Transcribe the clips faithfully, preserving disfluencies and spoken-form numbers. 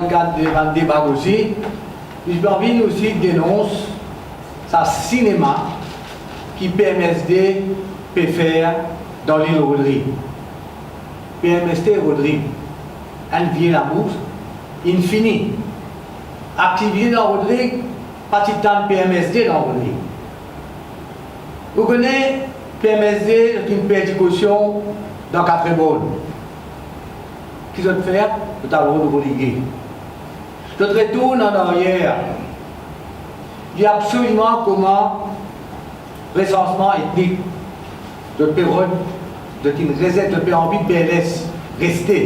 Gard bann deba osi, li pe anvi osi denons sa sinema ki P M S D pe fer dan lil Rodrig. P M S D Rodrig, enn vie lamour, inn fini. Aktivite dan Rodrig, pa ti tann P M S D dan Rodrig. Ou kone, P M S D, zot inn perdi kosion dan Katreborn. Ki zot fer? Zot al rod Rodrig. Zot retourn an aryer. Li absoliman kouma resansman etnik. Zot pe rod, zot inn rezet, zot pe anvi P L S reste.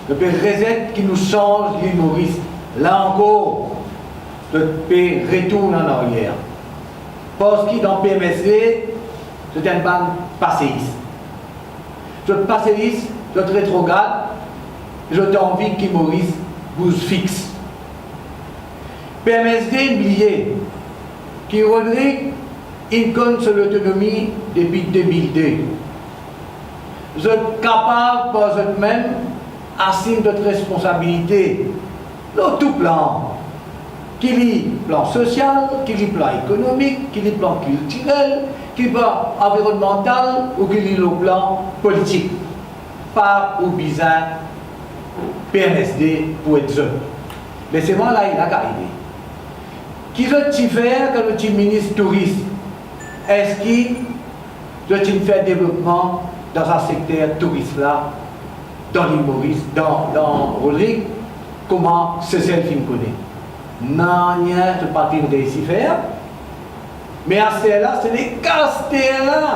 Zot pe rezet ki nou sanz lil Moris. La ankor, zot pe retourn an aryer. Parski dan P M S D, zot enn bann paseis. Zot paseis, zot retrograd, zot anvi ki Moris bouz fix. P M S D inn bliye ki Rodrig inn konn so lotonomi depi de mil de. Zot kapav par zot mem asim zot responsabilite lor tou plan, ki li plan sosial, ki li plan ekonomik, ki li plan kiltirel, ki li plan anvironnmantal ou ki li lor plan politik. Pa pou bizin P M S D pou ed zot. Me selman la, ena kapav ede. Ki zot ti fer kan zot ti minis touris? Eski zot ti fer devlopman dan sa sekter touris la, dan lil Moris, dan, dan Rodrig, kouma Sesel finn kone? Nanye, zot pa finn reisi fer. Me aster la, se le ka aster la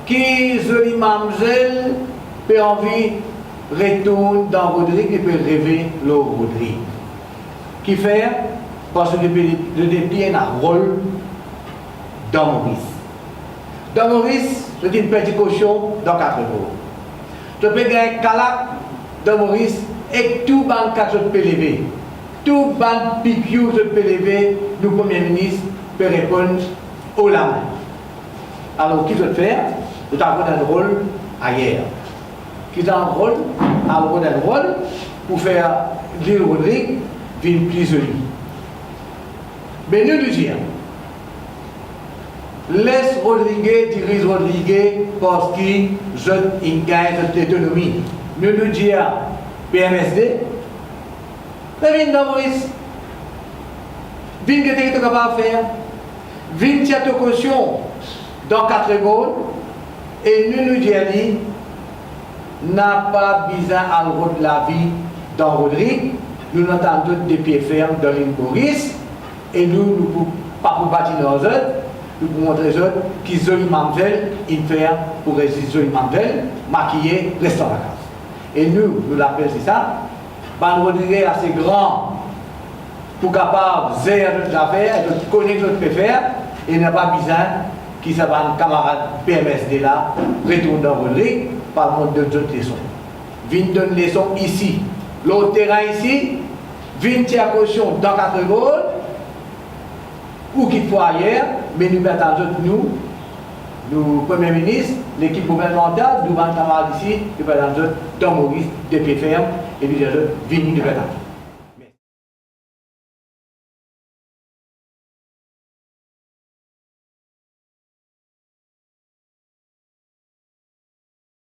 ki zoli mamzel pe anvi retourn dan Rodrig, li pe reve lor Rodrig. Kifer? Parski li pe, li nepli ena rol dan Moris. Dan Moris, zot inn perdi kosion dan Katreborn. Zot pe gagn kalak dan Moris ek tou bann kalak zot pe leve. Tou bann pipiou zot pe leve, nou Premie Minis pe reponn o lame. Alor, ki zot fer? Zot al rod enn rol ayer. Ki zot al rod? Al rod enn rol pou fer lil Rodrig vinn pli zoli. Me nou, nou dir, les Rodrige diriz Rodrige, parski zot inn gagn zot lotonomi. Nou, nou dir P M S D, revinn dan Moris. Vinn gete ki to kapav fer. Vinn tir to kosion dan Katreborn, e nou, nou dir li, napa bizin al rod lavi dan Rodrig, nou, nou atann zot de pie ferm dan lil Moris, e nou, nou pou, pa pou badinn ar zot, nou pou montre zot ki zoli mamzel inn fer pou res zoli mamzel, makiye, res an vakans. E nou, nou lapel se sa, bann Rodrige ase gran pou kapav zer zot zafer, zot kone ki zot pe fer, e napa bizin ki sa bann kamarad P M S D la retourn dan Rodrig pou al donn zot leson. Vinn donn leson isi, lor terin isi, vinn tir kosion dan Katreborn, ou kitfwa ayer, me nou pe atann zot, nou, nou Premie Minis, lekip gouvernmantal, nou bann kamarad isi, nou pe atann zot dan Moris de pie ferm, e nou dir zot, vini, nou pe atann zot.